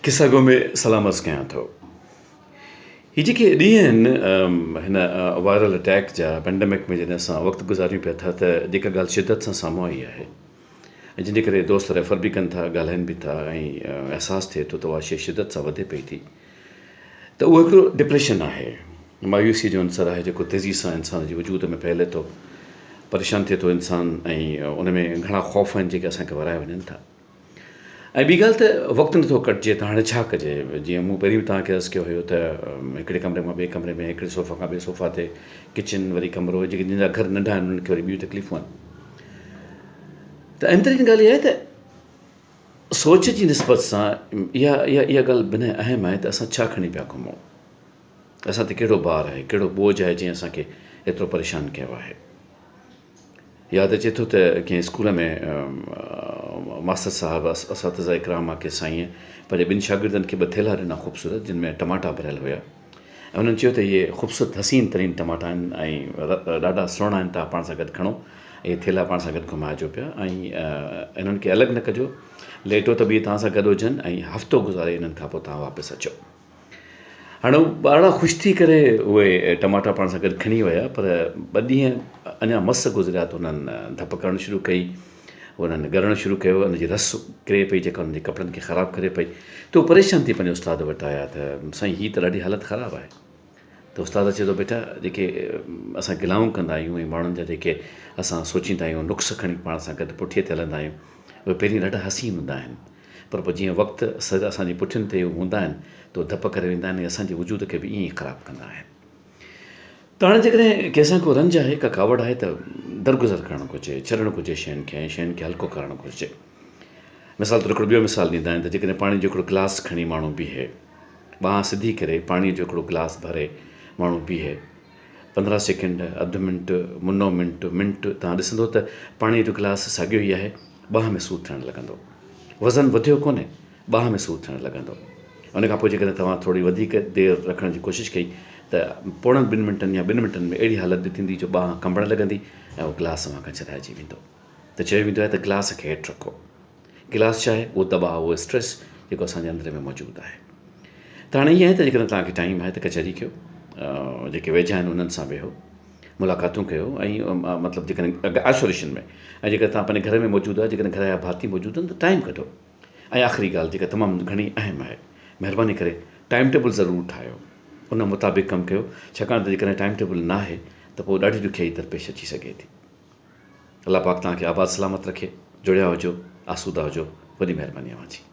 قصه گو ۾ سلام عرض ڪيان ٿو. هي جيڪي ڏينهن آهن هن وائرل اٽيڪ جا پينڊمڪ ۾ جڏهن اسان وقت گذاريون پيا ٿا ته جيڪا ڳالهه شدت سان سامهون آئي آهي ۽ جنهن جي ڪري دوست ريفر به ڪن ٿا ڳالهائن به ٿا ۽ احساس ٿئي ٿو ته اها شيء شدت سان وڌي پئي ٿي ته اهو هڪڙو ڊپريشن آهي مايوسي جو عنصر آهي جيڪو تيزي سان انسان جي وجود ۾ ڦهلي ٿو پريشان ٿئي ٿو انسان ۽ ان ۾ گهڻا خوف آهن جيڪي اسان کي ورائي وڃن ٿا. ۽ ٻي ڳالهه ته وقت نٿو ڪٽجي ته هاڻي ڇا ڪجي؟ جيئن مون پهرين به توهان کي عرض ڪيو هيو ته هڪڙي ڪمري مان ٻئي ڪمري ۾ هڪڙي صوفا کان ٻئي صوفا تي ڪچن وري ڪمرو جيڪي جن جا گهر ننڍا آهن انهن کي وري ٻيون تڪليفون آهن ته اهم ترين ڳالهه اها آهي ته سوچ جي نسبت سان اها اها اها ڳالهه بنهه اهم آهي ته اسان ڇا کڻي پيا گهمون اسان تي ڪهڙو بار آهي ڪهڙو بوجهه آهي جنهن اسان کي ايترو پريشان ڪيو آهي. ياد اچي ٿو ته ڪنهن اسڪول ۾ ماستر صاحب اساتذه اڪرام کي سائينء پنهنجي ٻن شاگردن کي ٻه ٿيلها ڏنا خوبصورت جن ۾ ٽماٽا ڀريل هيا ۽ انهن چيو ته اهي خوبصورت حسين ترين ٽماٽا آهن ۽ ڏاڍا سهڻا آهن توهان پاڻ سان گڏ کڻو اهي ٿيلها پاڻ سان گڏ گهمائجو پيا ۽ انهن کي الڳ نه ڪجو ليٽو ته به توهان سان گڏ هجن ۽ هفتو گذاري انهن کان پوء توهان واپس اچو. هاڻي هو ٻارڙا خوش ٿي ڪري اهي ٽماٽا پاڻ سان گڏ کڻي ويا پر ٻه ڏينهن اڃا مس گذريا ته انهن ڌپ ڪرڻ شروع ڪئي انهن ڳرڻ شروع ڪيو ان جي رس ڪري پئي جيڪا انهن جي ڪپڙن کي خراب ڪري پئي ته هو پريشان ٿي پنهنجي استاد وٽ آيا ته سائين هي ته ڏاڍي حالت خراب آهي ته استاد چئي ٿو بيٽا جيڪي اسان گلائون ڪندا آهيون ۽ ماڻهن جا جيڪي اسان سوچيندا آهيون نقص کڻي پاڻ سان گڏ پٺيء تي هلندا آهيون اهي پهرين ڏاڍا حسين هوندا آهن پر پوء جيئن وقت سر اسان جي پٺين تي هوندا آهن ته اهي ڌپ ڪري ويندا آهن ۽ اسان جي وجود کي به ائين ئي خراب ڪندا آهن. ته هاڻي جيڪڏهن ڪنهن سان ڪو رنج آهي، ڪا ڪاوڙ آهي ته درگذر ڪرڻ گهرجي، ڇڏڻ گهرجي شين کي ۽ شين کي هلڪو ڪرڻ گهرجي. مثال طور هڪڙو ٻيو مثال ڏيندا آهن ته جيڪڏهن پاڻي جو هڪڙو گلاس کڻي ماڻهو بيهي، ٻانهن سڌي ڪري پاڻي جو هڪڙو گلاس ڀري ماڻهو بيهي، 15 سيڪنڊ، اڌ منٽ، منو منٽ، منٽ، توهان ڏسندو ته پاڻيء جو گلاس ساڳيو ئي آهي، ٻانهن ۾ سور ٿيڻ لڳندو. وزن وڌيو ڪونهي، ٻانهن ۾ سور ٿيڻ لڳندو. ان کان پوء جيڪڏهن توهان ٿوري وڌيڪ دير رکڻ جي ڪوشش ڪئي ته پوڻن ٻن منٽن يا ٻن منٽن ۾ اهڙي حالت به ٿيندي جو ٻانهن ڪنبڻ لڳندي ۽ اهو گلاس اوهان کان ڇڏائجي ويندو. ته چيو ويندو آهي ته گلاس کي هيٺ رکو. گلاس ڇا آهي؟ اهو دٻاء، اهو اسٽريس جيڪو اسان جي اندر ۾ موجود آهي. ته هاڻي ائين آهي ته جيڪڏهن توهان کي ٽائيم آهي ته ڪچهري ڪيو، جيڪي ويجها آهن انهن سان ويهو، ملاقاتون ڪيو ۽ مطلب جيڪڏهن آئسوليشن ۾ ۽ جيڪڏهن توهان پنهنجي گهر ۾ موجود آهيو جيڪڏهن گهر جا ڀاتي موجود آهن ته ٽائيم ڪڍو ۽ آخري ڳالهه جيڪا تمام گهڻي اهم آهي مهرباني ڪري ٽائيم ٽيبل ضرور ٺاهيو ان مطابق ڪم ڪيو ڇاڪاڻ ته جيڪڏهن ٽائيم ٽيبل ناهي ته پوء ڏاڍي ڏکيائي درپيش اچي سگهي ٿي. الله پاڪ توهان کي آباد سلامت رکي جڙيا هجو آسودا هجو وڏي مهرباني اوهان جي.